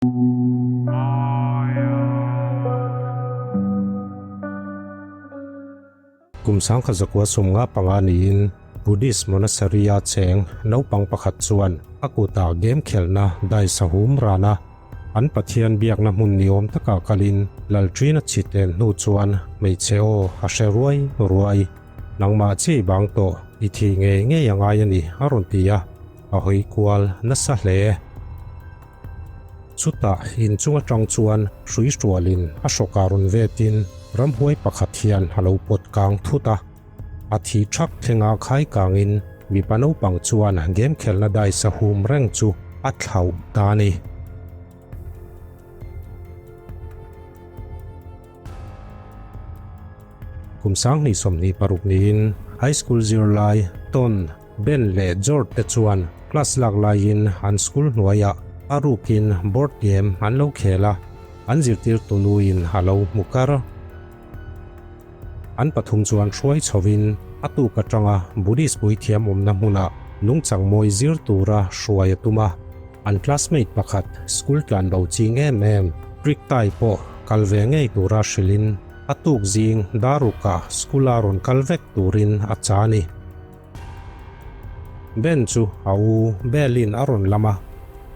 Kum 1915 niin Buddhist monastery-a cheng naupang pakhat chuan a kutah game khelhna dice a hum ran a. An Pathian biakna hmun ni awm takah kalin Lalṭin a chhit en hnu chuan hmeichhe aw a hre ruai ruai. Nangmah chi bang tawh i thi ngei ngei a ngai a ni a rawn ti a, a hawi kual nasa hle. Chutah inchung atang chuan hrui hrualin a hrawkah rawn vetin ramhuai pakhat hian a lo pawt kang thut a. A thi thak thlenga khai kangin mipa naupang chuan game khelhna dice a hum reng chu a thlauh ta a ni. Kum 2026 niin high school zirlai Ton, Ben leh George te chuan class lak laiin an school hnuaiah a rukin board game an lo khel a, an zirtirtu nuin a lo hmu kar. An pathum chuan hruai chhovin a tuk atanga Buddhist puithiam awmna hmunah nungchang mawi zir tura hruai a tum a. An classmate pakhat school tlan bo ching em em Priktai pawh kal ve ngei tura hrilhin a tuk zing Darukah school a rawn kal vek turin a cha a ni. Ben chu a u Bell-in a rawn lam a,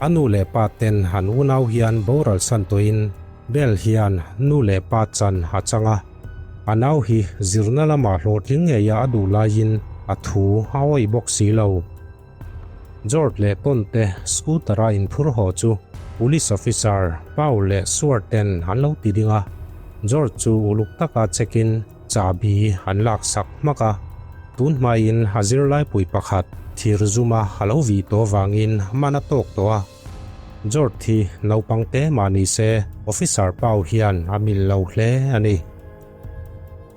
a nu leh pa ten an unau hian boral san tawhin Bell hian nu leh pa chan a chang a, a nau hi zirna lamah hlawhtling ngeia a duh laiin a thu a awih bawk si lo. George leh Ton te scooter-a inphur haw chu Police officer Paul leh Stuart ten an lo ti ding a, George chu uluk taka check-in Chahbi an laksak hmak a, tun hmain a zirlaipui pakhat thir zuma a lo vih tawh vangin man a tawk tawh a. George hi naupang te mah ni se officer pau hian a mil lo hle a ni.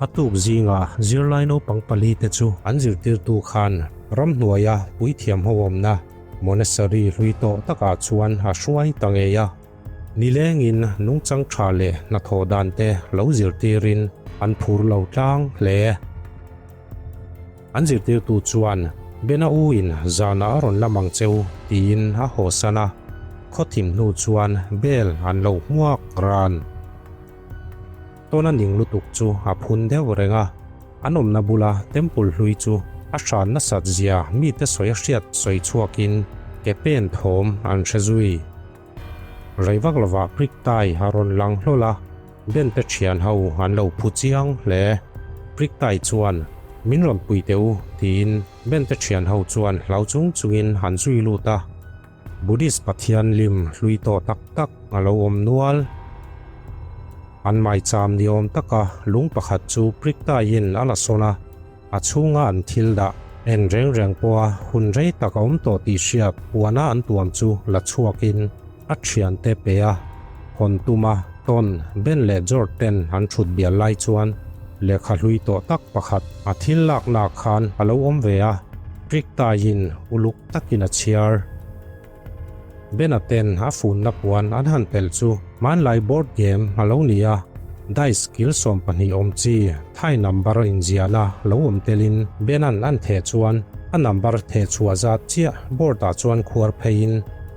A tuk zingah zirlai naupang pali te chu an zirtirtu khan ramhnuaia puithiam ho awmna monastery hlui tawh takah chuan a hruai ta ngei a. Nilengin nungchang tha leh hnathawh dan te lo zirtirin an phur lo tlang hle. An zirtirtu chuan Bena u in zanah a rawn la mang cheu tiin a hawsan a, khawthim hnu chuan bel an lo hmuak ran. Tawna ning lutuk chu a phun deuh reng a, an awmna bula temple hlui chu a hran nasat zia mite sawi a hriat sawi chhuakin ke pen thawm an hre zui. Rei vak lovah Prik Tai a rawn lang hlawl a, Ben te thian ho an lo phu chiang hle. Prik Tai chuan, Min rawn pui teh u, tiin Ben te thian ho chuan hlau chung chungin an zui lut a. Buddhist pathian lim hlui tawh tak tak a lo awm nual. An maicham ni awm taka lung pakhat chu Prik Taiin a la sawn a. A chhunga an thil dah en reng reng pawha hun rei tak a awm tawh tih hriat puana an tuam chu la chhuakin a thiante pe a, hawn tuma Ton, Ben leh George ten an thut bial lai chuan lehkha hlui tawh tak pakhat a thil lakna khan a lo awm ve a, Trick taiin uluk takin a chhiar. Ben-a ten a funna puan an han pelh chu hmanlai board game a lo ni a, dice kil 12 awm chi thai number inziahna lo awm telin Ben-a'n an theh chuan a number theh chhuah zat chiah board-ah chuan khuar pheiin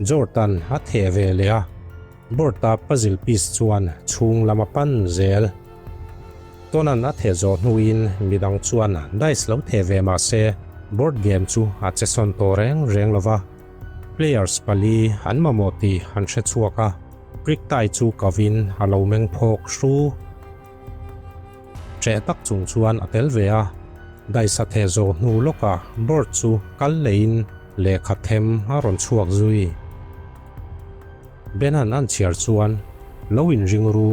Jordan a theh ve leh a, board-a puzzle piece chuan chhung lam a pan zel. Tonan a theh zawh hnuin midang chuan dice lo theh ve mah se board game chu a che sawn tawh reng reng lo va. Players pali an mamawh tih an hre chhuak a, Priktai chu kovin a lo meng phawk hru. Ṭeh tak chung chuan a tel ve a, dice a theh zawh hnu lawkah board chu kal leiin lehkha them a rawn chhuak zui. Benan an chhiar chuan lo inring ru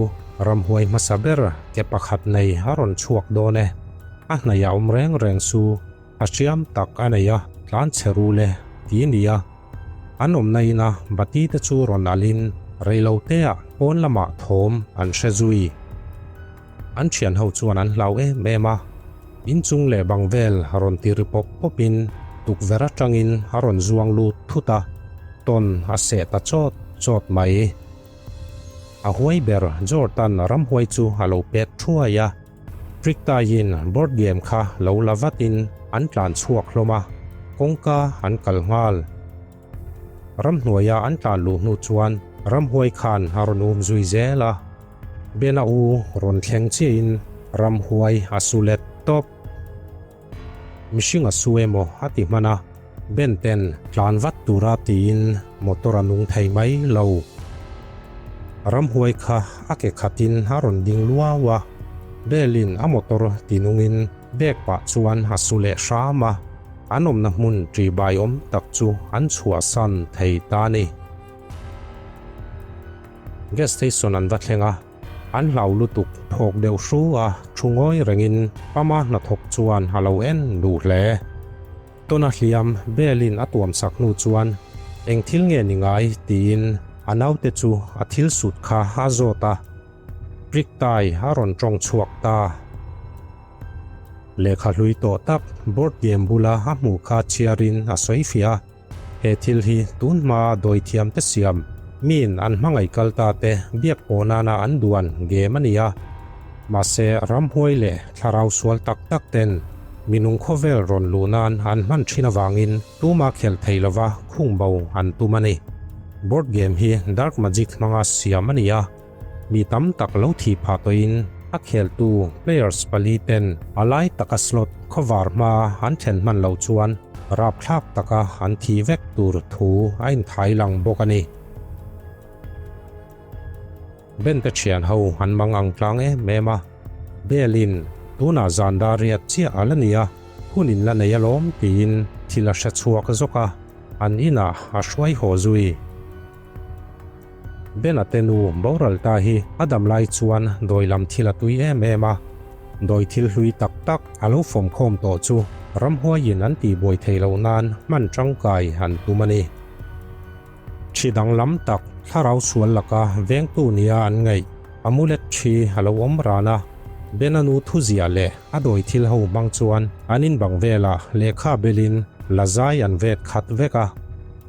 ramhuai hmasa ber ke pakhat nei a rawn chhuak dawn e, a hnaihah awm reng reng su. A hriam tak a nei a, tlan chhe ru le ti nia. An awmna ina bati te chu rawn alhin reiloteah pawn lamah thawm an hre zui. An thian ho chuan an hlau em em a, inchung leh bang vel rawn ti ri pawp pawpin tukverh atangin a rawn zuang lut thut a, tawn a seh ta chawt chawt mai. A huai ber Jordan ramhuai chu a lo pet thuai a. Trick-taiin board game kha lo la vatin an tlan chhuak hlawm a, kawngka an kal nghal. Ramhnuaia an tlan luh hnu chuan Ramhuai khan a rawn um zui zel a. Bena u rawn thleng chiahin ramhuai a su let tawp. Mihring a su emaw a ti hman a, Ben ten tlan vat tura tiin motor a nung thei mai lo. Ramhuai kha a ke khatin a rawn ding luau a, Bell-in a motor ti nungin bag pah chuan a su leh hram a, an awmna hmun ṭihbai awm tak chu an chhuahsan thei ta a ni. Gas station an va thleng a, an hlau lutuk thawk deuh hru a, thu ngawi rengin Pama hnathawk chuan a lo en duh hle. Tawna hliam Bell-in a tuam sak hnu chuan eng thil nge ni ngai tiin a naute chu a thil sut kha a zawt a, Priktai a rawn tawng chhuak ta. Lehkha hlui tawh tak board game bula a hmuh kha chhiarin a sawi fiah a. He thil hi tun hmaa dawithiamte siam, miin an hmangaih kal ta te biak pawh nana an duan game a ni a. Mahse, ramhuai leh thlarau sual tak tak ten minung khawvel rawn luh nan an hman thin avangin tuma khelh thei lova khung bo an tum a ni. Board game hi dark magic hmanga siam a ni a. Mi tam tak lo thih phah tawhin a kheltu players pali ten a lai taka slot khawvar hma an thlen hman loh chuan rapthlak taka an thih vek tur thu a inthai lang bawk a ni. Ben te thian ho an mang ang tlang em em a, Bell in tunah zan dar riat chiah a la ni a, hun in la nei alawm tiin thil a hre chhuak zawk a, an inah a hruai haw zui. Bena te nu boral ta hi a dam lai chuan dawi lam thil a tui em em a, dawi thil hlui tak tak a lo fawmkhawm tawh chu ramhuaiin an tihbuai thei loh nan hman tangkai an tum a ni. Thi danglam tak thlarau sual laka vengtu nia an ngaih amulet thi a lo awm ran a, Bena nu thuziah leh a dawi thil ho hmang chuan an inbang velah lehkha belin la zai an vet khat vek a.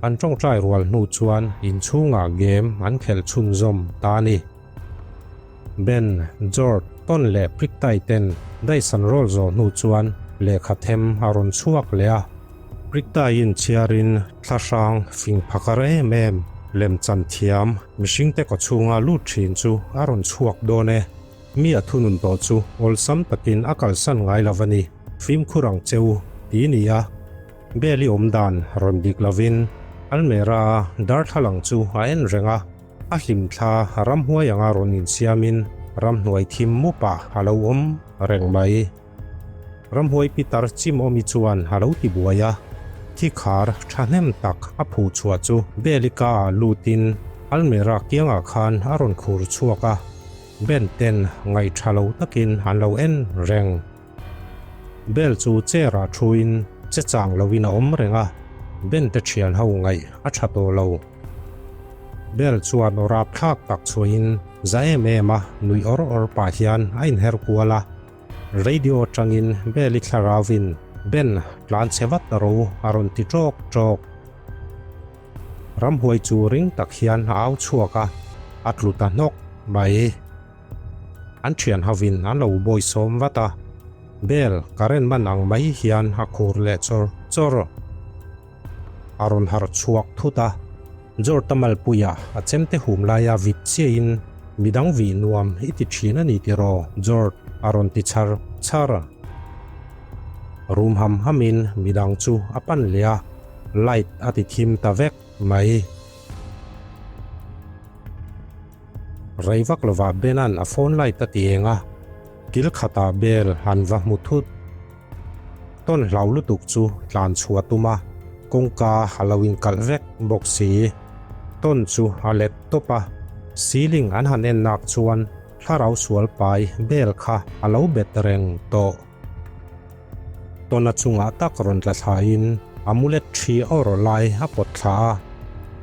An tawngtai rual hnu chuan inchhungah game an khelh chhunzawm ta a ni. Ben, George, Ton leh Priktai ten dice an roll zawh hnu chuan lehkha them a rawn chhuak leh a. Priktaiin chhiarin thla hrang fing phakar em em lemchan thiam mihringte kawchhunga lut thin chu a rawn chhuak dawn e. Mi a thunun tawh chu awlsam takin a kalsan ngai lo a ni. Fimkhur ang che u, ti ni a. Bell-i awm dan rawn dik lovin Almera-a darthlalang chu a en reng a, a hlimthla ramhuai anga rawn insiamin ramhnuai thim mupah a lo awm reng mai. Ramhuai pitar Chimawmi chuan a lo ti buai a, thikhar thahnem tak a phuh chhuah chu Bell-i ka-ah lutin Almera kiangah khan a rawn khur chhuak a, Ben ten ngaihṭha lo takin an lo en reng. Bell chu chair ah thuin che chang loin a awm reng a, Ben te thian ho ngaih a tha tawh lo. Bell chuan aw rapthlak tak chhuahin za em em a nuih awr awr pah hian a inher kual a, radio atangin Bell i thlarauin Ben tlan chhe vat ro a rawn ti tawk tawk. Ramhuai chu ring tak hian a au chhuak a, a tlu ta hnawk mai. An thian hovin an lo bawi sawm vat a, Bell current man ang mai hian a khur leh chawr chawr. A rawn harh chhuak thut a, George-a malpuia a chemte hum laia vit chiahin midang vih nuam i ti thin a ni tiraw George a rawn ti char char. Rum ham hamin midang chu a pan leh a, light a ti thim ta vek mai. Rei vak lovah Bena'n a phone light a ti eng a, kil khatah bel an va hmu thut. Tawn hlau lutuk chu tlan chhuah tum a, kawngka a lo inkalh vek bawk si. Tawn chu a let tawp a, ceiling an han en nak chuan thlarau sual pai bel kha a lo bet reng tawh. Tawna chungah tak rawn tla thlain amulet thi awr lai a pawt thla a,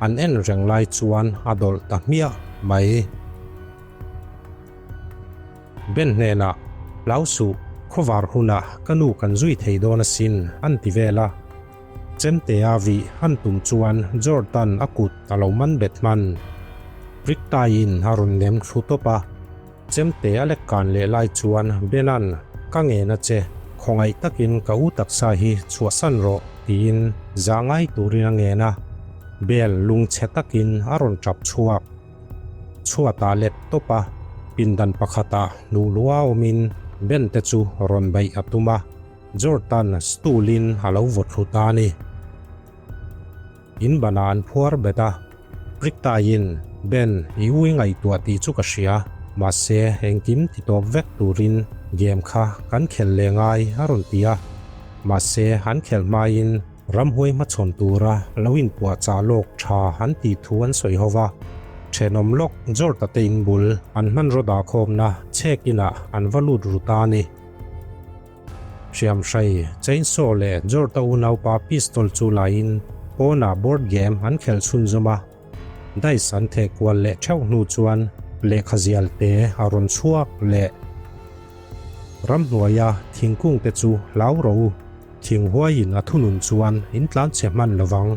an en reng lai chuan a dawlh ta hmiah mai. Ben hnenah, Hlau suh, khawvar hunah ka nu kan zui thei dawn asin, an ti vel a. Chemtea vih han tum chuan Jordan a kut a lo man bet hman. Brick-taiin a rawn nem thlu tawp a. Chemte a lek kan leh lai chuan Bena'n, Ka ngen a che, khawngaih takin ka u taksa hi chhuahsan rawh, tiin za ngai turin a ngen a. Bel lungchhe takin a rawn tap chhuak. Chhuatah let tawp a, pindan pakhatah hnuh lua awmin Ben te chu rawn beih a tum a, Jordan stool in a lo vaw thlu ta a ni. In banah an phuar bet a, Priktaiin, Ben, i ui ngaihtuah tih chu ka hria, mahse engkim ti tawp vek turin game kha kan khelh leh ngai a rawn ti a, mahse an khelh hmain Ramhuai hmachhawn tura lo inpuahchah lawk tha an tih thu an sawi ho va, thenawm lawk Jorta te in bul an hmanraw dahkhawmna chhek inah an va lut ru ta a ni. Hriamhrei, chainsaw leh Jorta unaupa pistol chu laiin pawnah board game an khelh chhunzawm a, dice an theh kual leh theuh hnu chuan lehkha zial te a rawn chhuak leh. Ramhnuaia thingkung te chu hlau rawh u. Thing huaiin a thunun chuan in tlan chhe hman lovang.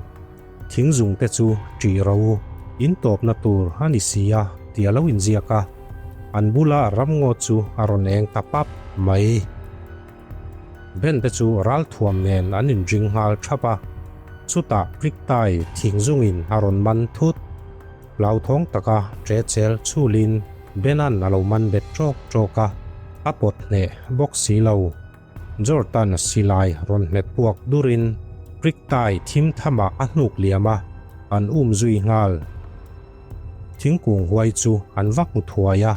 Thing zung te chu ṭih ro u, in tawpna tur a ni si a tih a lo inziak a. An bula ramngaw chu a rawn eng ta pap mai. Ben te chu ralthuam nen an inring nghal ṭhap a. Chutah Priktai thing zungin a rawn man thut. Hlauthawng taka ṭe chel chhulin Bena'n a lo man bet ṭawk ṭawk a, a pawt hneh bawk si lo. Jordan silai rawn hmet puak durin Priktai thim thamah a hnuk liam a, an um zui nghal. Thingkung huai chu an va hmu thuai a,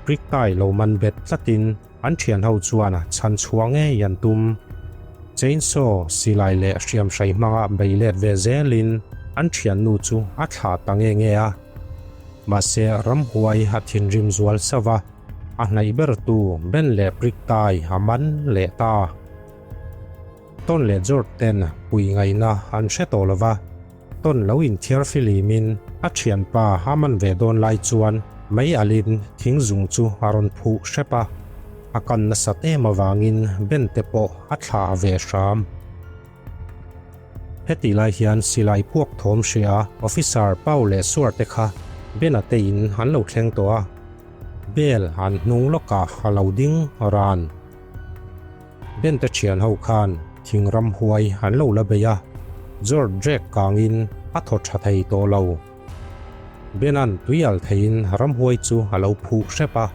Priktai lo man bet tlatin an thianho chuan chhan chhuah ngei an tum. Chainsaw silai leh hriamhrei hmanga bei let ve zelin an thiannu chu a thlah ta nge nge a. Mahse ramhuai a thinrim zual sauh a. A hnaih bertu Ben leh Priktai a man leh ta. Ton leh George ten pui ngaihna an hre tawh lo va, Ton lo inthiar filimin a thianpa a man ve dawn lai chuan mei alin thing zung chu a rawn phuh hrep a, a kan nasat em avangin Ben te pawh a thlah ve hram. Hetih lai hian silai puak thawm hria Officer Pau leh Suar te kha Bena te in an lo thleng tawh a, Bel an hnung lawkah a lo ding ran. Ben te thian ho khan thing ramhuai an lo la bei a, George Drake kangin a thaw tha thei tawh lo. Bena'n tui al theiin ramhuai chu a lo phuh hrep a,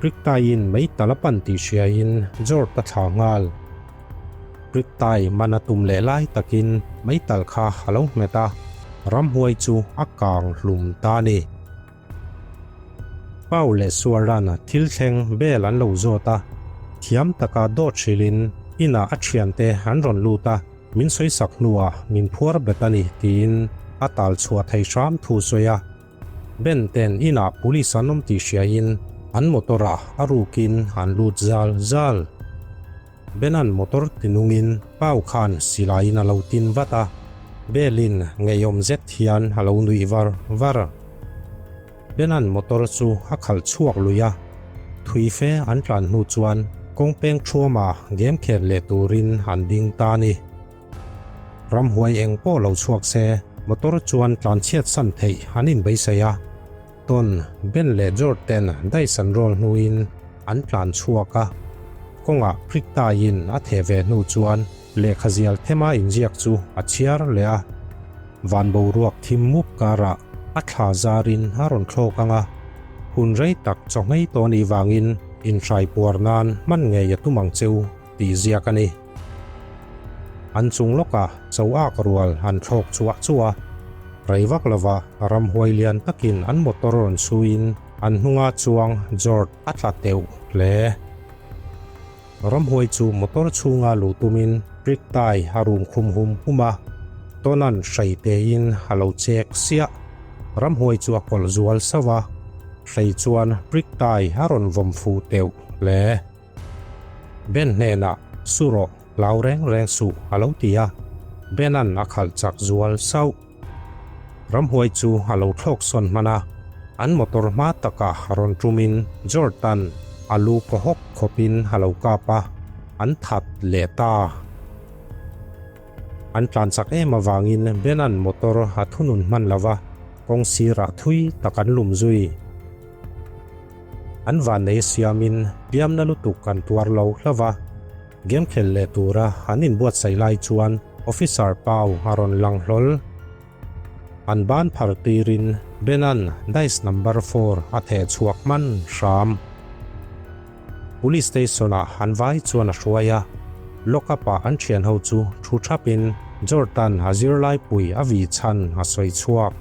Priktaiin mei tal a pan tih hriain George a thlah nghal. Priktai man a tum leh lai takin meital kha a lo hmet a, ramhuai chu a kang hlum ta a ni. Pau leh Suaran thil thleng bel an lo zawt a, thiam taka dawt hrilhin inah a thiante an rawn lut a, min sawisak hnuah min phuar bet a ni tiin a tal chhuah thei hram thu sawi a. Ben ten inah police an awm tih hriain an motor ah a rukin an lut zal zal. Bena'n motor tinungin Pau khan silaiin a lo tin vat a, Belin ngeiawm zet hian a lo nuih var var. Bena'n motor chu a khalh chhuak lui a, thui fe an tlan hnu chuan kawng peng thuama game khel leh turin an ding ta a ni. Ramhuai eng pawh lo chhuak se, motor chuan tlanchhiat san theih an inbeisei a. Ton, Ben leh George ten dice an roll hnuin an tlan chhuak a. Kawngah Priktaiin a theh ve hnu chuan lehkha zial thema inziak chu a chhiar leh a. Van boruak thim mup karah a thla zarin a rawn thlawk ang a. Hun rei tak chawhmei tawh nih vangin inhrai puar nan hman ngei a tum ang cheu. Tih ziak a ni. An chung lawkah cho ak rual an thlawk chhuah chuah a, rei vak lova ramhuai lian takin an motor rawn chhuiin an hnunga chuang George a tla teuh hle. Ramhuai chu motor chhunga luh tumin Priktai a rum khum hum hum a, Tonan hrei tein a lo chek siah. Ramhuai chu a kawlh zual sauh a, hrei chuan Priktai a rawn vawm fuh teuh hle. Ben hnenah, Su rawh, hlau reng reng suh, a lo ti a. Bena'n a khalh chak zual sauh. Ramhuai chu a lo thlawk sawn hman a, an motor hma takah rawn ṭumin Jordan a lu kaw hawk khawpin a lo kap a, an that leh ta. An tlan chak em avangin Bena'n motor a thunun hman lo va, kawng sirah thui tak an lum zui. An vannei siamin hliamna lutuk an tuar lo hlauh a, game khel leh tura an inbuatsaih lai chuan Officer Pau a rawn lang hlawl. An ban phar tirin Bena'n dice number four a theh chhuak hman hram. Police station ah an vai chuan a hruai a, lock up ah an thian ho chu thu thap in Jordan a zirlai pui a vih chhan a sawi chhuak.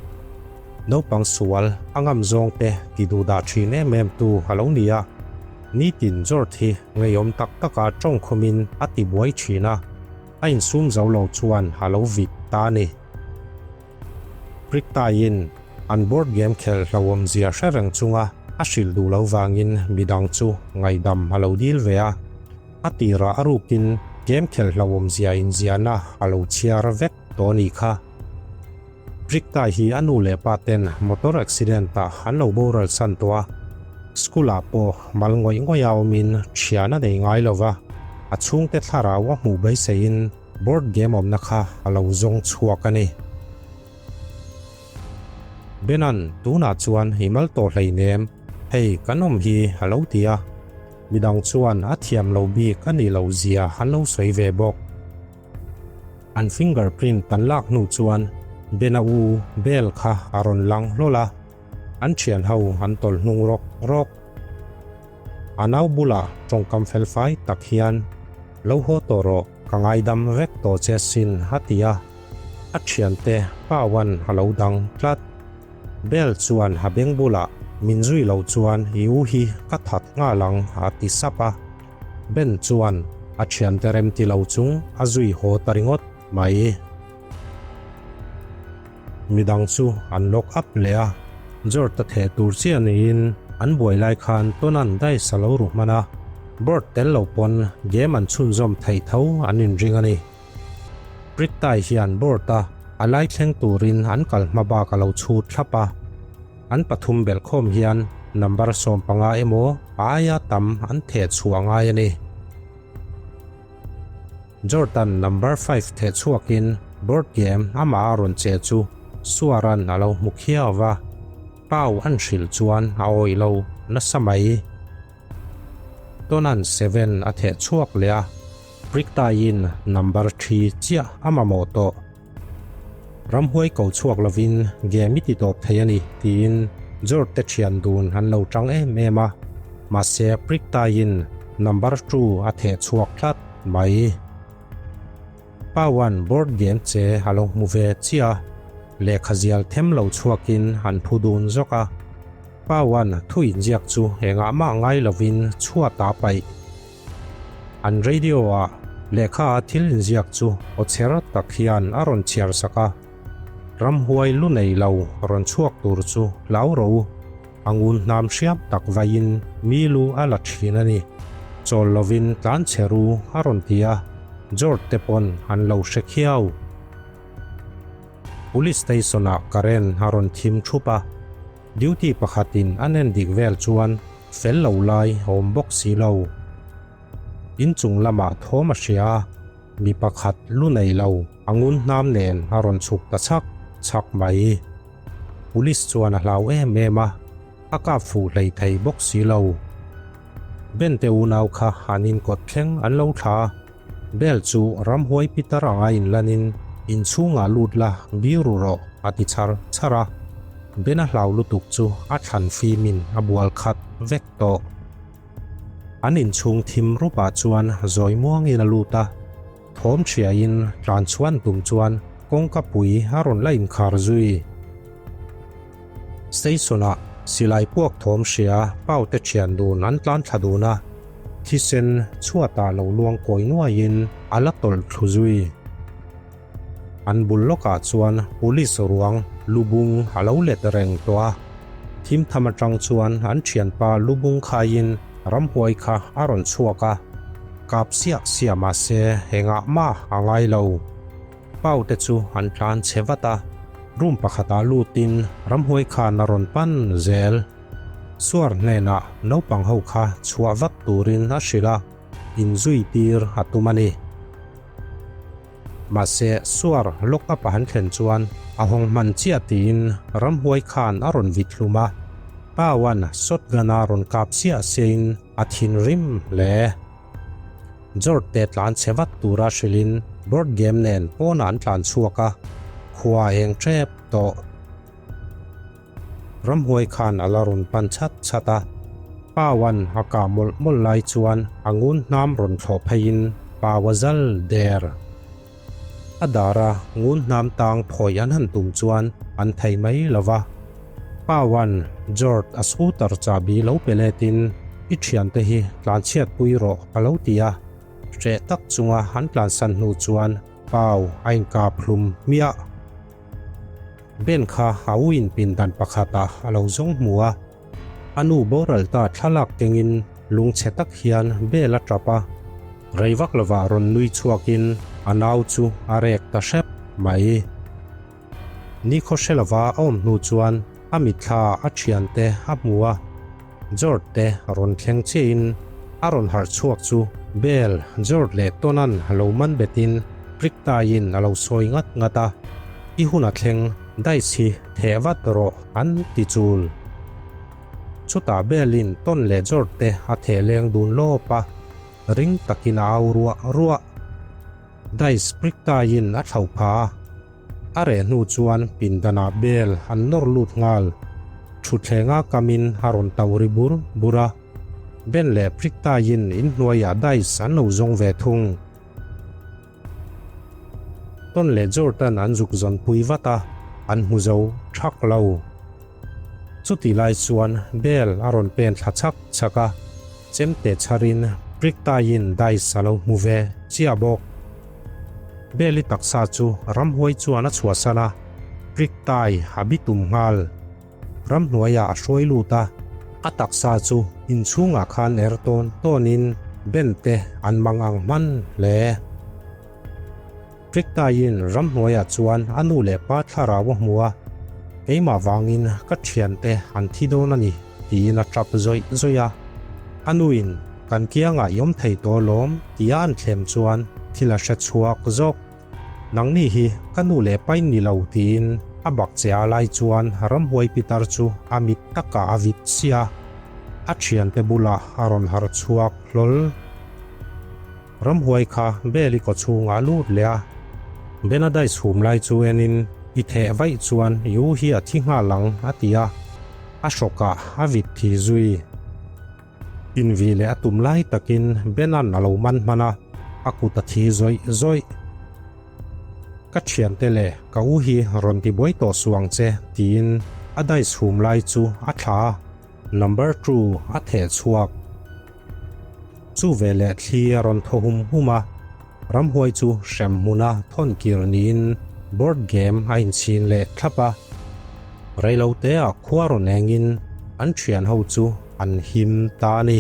Naupang sual a ngam zawng te ti duh dah thin em em tu a lo ni a, nitin Jord hi ngeiawm tak tak a tawng khum in a ti buai thin a, a insum zo lo chuan a lo vit ta a ni. Pricktaiin an board game khelh hlauhawmzia hre reng chunga a hrilh duh lo vangin midang chu ngaihdam a lo dil ve a, a tirah a rukin game khelh hlauhawmzia inziahna a lo chhiar vek tawh a nih kha. Prictai hi a nu leh pa ten motor accident ah an lo boral san tawh a, school ah pawh mal ngawih ngawih a awmin thian a nei ngai lo va, a chhungte thlarau a hmuh beiseiin Board game awmna kha a lo zawng chhuak a ni. Benan, tunah chuan i mal tawh hleinem, hei kan awm hi a lo ti a. Midang chuan a thiam lo bik a nih loh zia an lo sawi ve bawk. An finger print kan lak hnu chuan Bena u Bell kha a rawn lang hlawl a, an thian ho an tawlh hnung rawk rawk. A nau bulah tawngkam felfai tak hian, Lo haw tawh rawh, ka ngaidam vek tawh che sin a ti a. A thiante Pauan a lo dang tlat. Bell chuan a beng bulah, Min zui loh chuan i u hi ka that nghal ang a ti sap a. Ben chuan a thiante remti lo chung a zui haw ta ringawt mai. Midang chu an lock up leh a, Jord a theh tur chiah niin an buai lai khan Tonan dice a lo ru hman a, board tel lo pawn game an chhunzawm theih tho an inring a ni. Prictai hian board a a lai thleng turin an kal hma bak a lo chhut thlap a, an pathum belhkhawm hian number 15 emaw a aia tam an theh chhuah ngai a ni. Jordan number five theh chhuakin board game amah a rawn che chu Suaran a lo hmu khiau va, Pau an hrilh chuan a awih lo nasa mai. Tonan seven a theh chhuak leh a, Pricktaiin number three chiah a mamawh tawh. Ramhuai ko chhuak lovin game i ti tawp thei a ni tiin George te thian dun an lo tang em em a, mahse Pricktaiin number two a theh chhuak tlat mai. Pauan board game che a lo hmu ve chiah a, lehkha zial them lo chhuakin an phu dun zawk a. Pauan thu inziak chu engah mah ngai lovin chhuat a paih. An radio-ah lehkha a thil inziak chu aw chher tak hian a rawn chhiar sak a, ramhuai lu nei lo rawn chhuak tur chu hlau ro, a ngun hnam hriam tak vaiin mi lu a la thin a ni. Chawl lovin tlan chhe ru a rawn ti a, George te pawn an lo hre khiau. Police station-ah current a rawn thim thup a. Duty pakhatin an en dik vel chuan fel lo lai a awm bawk si lo. Inchung lamah thawm a hria a, mi pakhat lu nei lo a ngun hnam nen a rawn chhuk ta chhak chhak mai. Police chuan a hlau em em a, a kap fuh hlei thei bawk si lo. Bente unau kha an inkawt thleng an lo thla a. Bell chu ramhuai pitar anga inlanin inchhungah lut la biru rawh a ti chhar chhar a, Ben a hlau lutuk chu a thlan fimin a bual khat vek tawh. An inchhung thim rupah chuan zawi muangin a lut a, thawm thiain tlan chhuan tum chuan kawngka pui a rawn la inkhar zui. Station-ah silai puak thawm hria Paute thian dun an tlan thla dun a, thisen chhuatah lo luang kawi nuaiin a la tawlh thlu zui. An bul lawkah chuan police ruang lubung a lo let reng tawh a, thim tham atang chuan an thianpa lubung khaiin ramhuai kha a rawn chhuak a, kap siah siah mahse engah mah a ngai lo. Pau te chu an tlan chhe vat a, room pakhatah lutin ramhuai khan a rawn pan zel. Suar hnenah naupang ho kha chhuah vat turin a hrilh a, inzui tir a tum a ni. Mahse, suar lock up a han thlen chuan a hawng hman chiah tiin ramhuai khan a rawn vit hlum a, Pauan shotgun a rawn kap siah siahin a thinrim hle. George te tlan chhe vat tura hrilhin board game nen pawnah an tlan chhuak a, khua a eng tep tawh. Ramhuai khan a la rawn pan chhat chhat a. Paua'n a kah mawlh mawlh lai chuan a ngun hnam rawn thlawh pheiin Pau a zal der. A dara ngun hnam tang phawi an han tum chuan an thei mai lo va. Paua'n George a scooter chahbi lo pe letin I thiante hi tlanchhiatpui rawh a lo ti a. Hreh tak chunga an tlansan hnu chuan Pau a inkap hlum hmiah. Ben kha a u in pindan pakhatah a lo zawng hmu a, a nu boral ta thlalak kengin lungchhe tak hian bel a tap a, rei vak lovah rawn nui chhuakin a nau chu a rek ta hrep mai. Nikhaw hre lova a awm hnu chuan a mitthla a thiante a hmu a, George te rawn thleng chiahin a rawn harh chhuak chu Bell, George leh Tonan lo man betin Priktaiin a lo sawi ngat ngat a, I hun a thleng, dice hi theh vat rawh an ti chul. Chutah Bell-in Ton leh George te a theh leng dun lawp a, ring takin a au ruah ruah. Dice Priktaiin a thlauh pha a. A reh hnu chuan pindanah bel an nawr lut nghal. Thutthlengah kamin a rawn tauh ri bur bur a. Ben leh Priktaiin inhnuaiah dice an lo zawng ve thung. Ton leh Jordan an zuk zawnpui vat a, an hmu zo thak lo. Chuti lai chuan bel a rawn pen thla chhak chhak a, chemte chharin Priktaiin dice a lo hmu ve chiah bawk. Beli taksa chu ramhuai chuan a chhuahsan a, Priktai a bi tum nghal. Ramhnuaiah a hruai lut a, a taksa chu inchhungah khan er tawn tawnin Ben te an mang ang hman hle. Priktaiin ramhnuaiah chuan a nu leh pa thlarau a hmu a, Keimah vangin ka thiante an thi dawn a ni, tiin a tap zawih zawih a. A nuin, Kan kiangah i awm thei tawh alawm, tia an thlem chuan thil a hre chhuak zawk. Nangni hi ka nu leh pain ni lo, tiin a bak che a lai chuan ramhuai pitar chu a mit takah a vit sia. A thiante bulah a rawn harh chhuak hlawl. Ramhuai kha Beli kaw chhungah a lut leh a, Benadai chhum lai chu enin, I theh vaih chuan i u hi a thi nghal ang, a ti a, a hrawkah a vit thi zui. Invi leh a tum lai takin Benan a lo man hman a, a kut a thi zawih zawih. Ka thiante leh ka u hi rawn tibuai tawh suh ang che, tiin a dai chhum lai chu a thla a, number two a theh chhuak. Chu veleh thli a rawn thaw hum hum a, ramhuai chu hrem hmuna thawn kir niin board game a inchhin leh thlap a. Reiloteah khua rawn engin an thian ho chu an him ta a ni.